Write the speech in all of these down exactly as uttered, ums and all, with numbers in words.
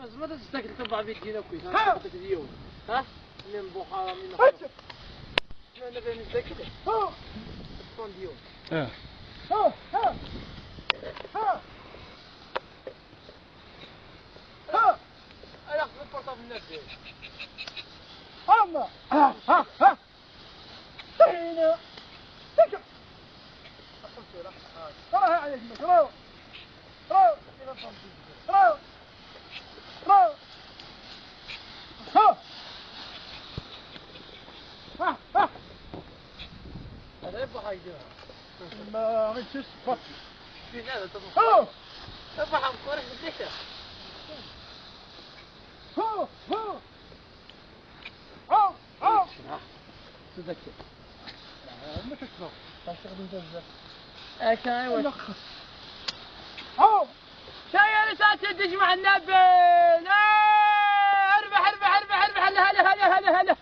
زعما تستاكل تبع بيدينا كويس. ها. تاكل اليوم. ها؟ من بحارة، من هات. انا بين الزكي. ها. تكون اليوم. اه. ها، ها. ها. ها. انا خذ البورطابل الناس ديالي. اما. ها، ها، ها. هنا. تكا. راه عليك مكروه. راه. راه. راه. ها. ها، ها. هذا يبغى يديرها. ما غيتش تفكر. فين هذا تفكر؟ ها. تفهم كورة بديتها. ها، ها. ها، ها. تذكر. ما تكره. تشتغل انت بزاف. اش انا واش؟ ها. شاي اللي تاتي تجمع النبي. لا. اربح، اربح، اربح، اربح. هلا، هلا، هلا، هلا، هلا.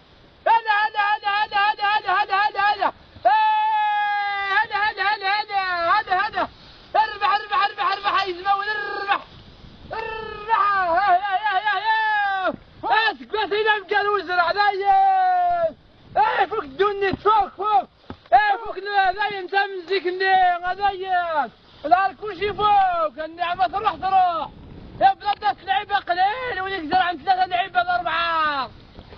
هلا، هلا، هلا، هلا، هلا، هلا، هلا، هلا، هلا. إيه، هلا، هلا، هلا، هلا، هلا، هلا. اربح، اربح، اربح، اربح، يا زماول، اربح. اربح. ها، يا، يا، يا، يا. اسكت، إلى مكان وزرع، لا، يا. إيه، فك الدنيا، فك، فك. إيه، فك، لا، لا، أنت من زيك، لا، لا، يا. العركوش يفوق، النعمة تروح تروح. يا بلاد، دات لعيبة قليل، ويقدر عن ثلاثة لعيبة لأربعة.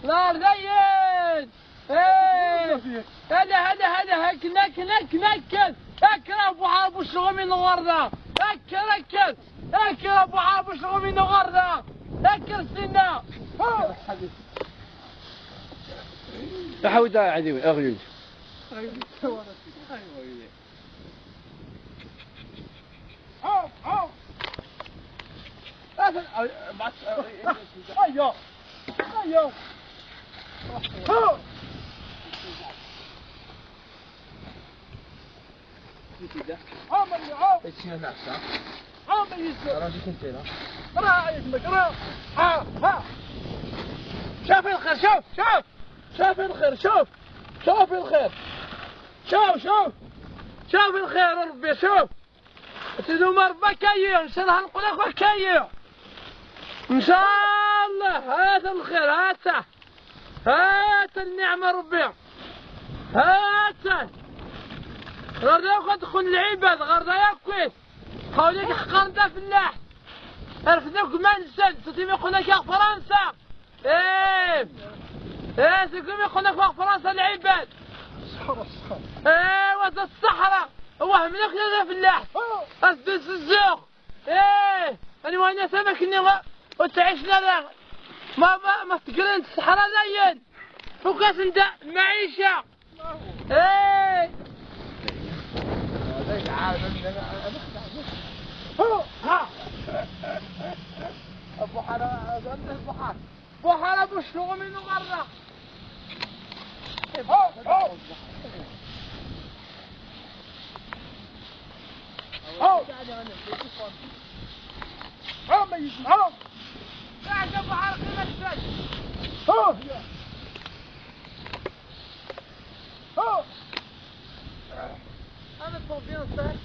نهار زين. إيه. هلا، هلا، هلا، هك، نك، نك، نك. هك راه بوحة بوش غومي نغردا. هك، هك. هك راه بوحة بوش غومي نغردا. هك السنة. أحاول عديوي، أغيوي. هاو، هاو. هيا. هيا. هاو. عمر يا عمر. هادشي انا عشا. عمر يسلم. راجل كنت هنا. راه يسمك، راه. ها، ها. شوف الخير، شوف، شوف. شوف الخير، شوف. شوف الخير. شوف، شوف. شوف الخير، ربي، شوف. سيدو مربى كايو، ان شاء الله نقول لك كايو. ان شاء الله، هذا الخير، هاتا. هاتا النعمة ربي. هاتا. غير يا أخي دخل العباد، غير يا كويس. خاوليك حقا انت فلاح. عرفناك ما نسد، صوتي ما يقول لك يا فرنسا. ايه. ايه، سيكون يقول لك يا فرنسا العباد. صحرا، صحرا. ايه، وهذا الصحراء. وهم لك يا فلاح. أوه. أسدس الزوق. ايه، انا وانا سمك اني غ-، وتعيش لنا. ما، ما، ما تقرنت الصحراء زين. فوكاس انت معيشة. ايه. ابو حرام، ابو حرام. بحر أبو الشغل من غرة. هو، هو. هو. هو، ما يسمعوا. قاعد أبو عرقي ما تسمعش. هو. هو. أنا الطوبيان صار.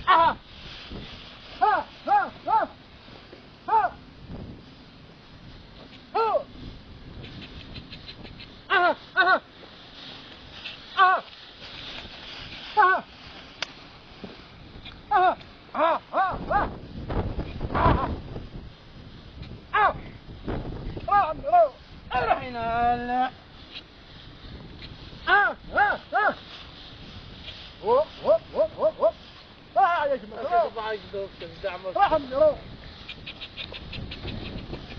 آه. آه، آه، آه. آه، يا جماعة، روح. روح عمي، روح.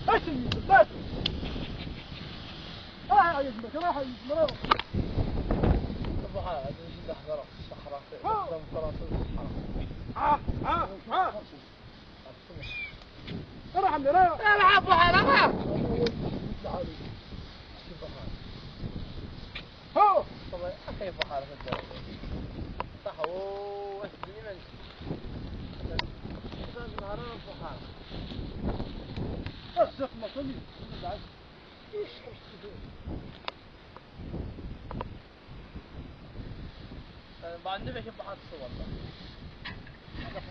اش اللي بس؟ روح يا جماعة، روح يا جماعة، روح. البحر، هذا الجنة حضرة في الصحراء، في ها. الصحراء، في الصحراء. آه، آه، آه. روح عمي، روح. روح أبو حرام. هو. والله أخي بحر في الدرب. صح، هو واش الدنيا ما نسيش. هذا النهار أنا بحر. الزق ما كل يوم، كل بعد. إيش خمس سنين؟ أنا ما عندي باش نبحث الصور. هذا خمس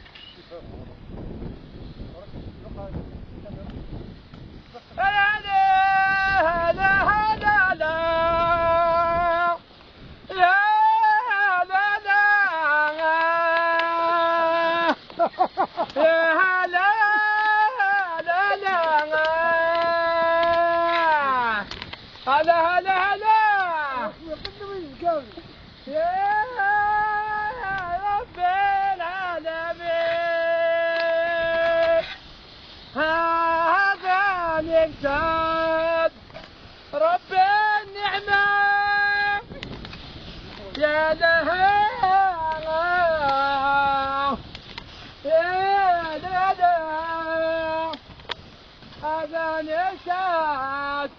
سنين. سعد ربي النعمة يا لها، يا لها، هذا نشاط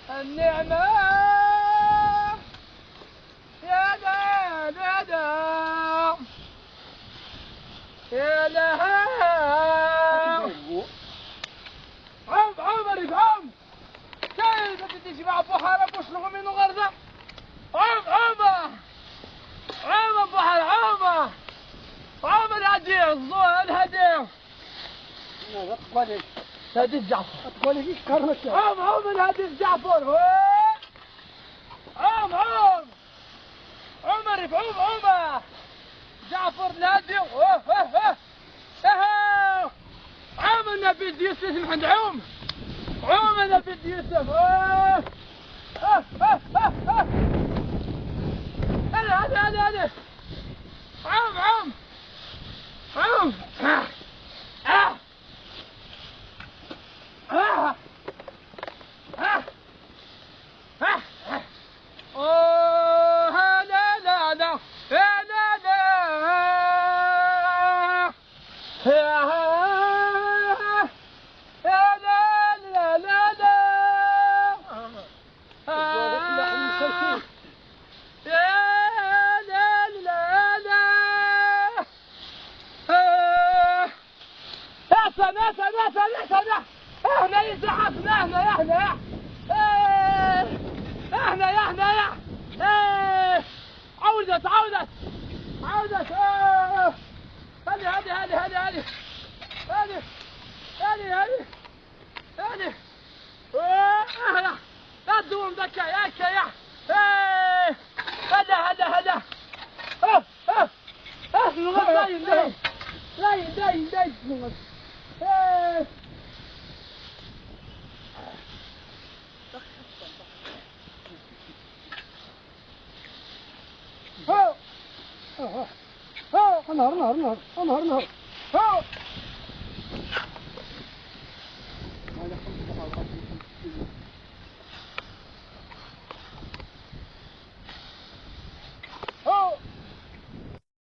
النعمة يا لها، يا لها. عم، عمر، عم. كاين تجي مع بحر، بوش لهم من غرزة. عم، عم. عم بحر، عم. عم الهدي، الزول الهدي. هذا تقوالي. هذه الجعفر. تقوالي كيف كرمت. عم، عم الهدي الجعفر. عم، عم. عمر، عم، عم. جعفر نادي. أوه، أوه، أوه. أوه. عم النبي يوسف محمد، عم. عم النبي يوسف. أوه. أوه، أوه، أوه، أوه. هلا، هلا، هلا، هلا. عم، عم. عم. آه. آه. آه. آه. آه. أوه، لا، لا، لا. لا، لا، لا. يا، يا، لا، لا، لا، لا. آه. يا، لا، لا، لا. آه. يا سلام، يا سلام، يا سلام، يا سلام. احنا يا زعفنا، احنا، يا احنا، يا. ايه. احنا، يا احنا، يا. ايه. عودت، عودت. عودت. ايه. هادي، هادي، هادي، هادي، هادي. هادي. هادي، هادي. هادي. ايه. لا تدوم ذكا، يا كيا. ايه. هلا، هلا، هلا. اه، اه. اه، لا، لا، لا. لا، لا، لا. ايه. ها. ها. ها. نهار، نهار، نهار. نهار، نهار. ها.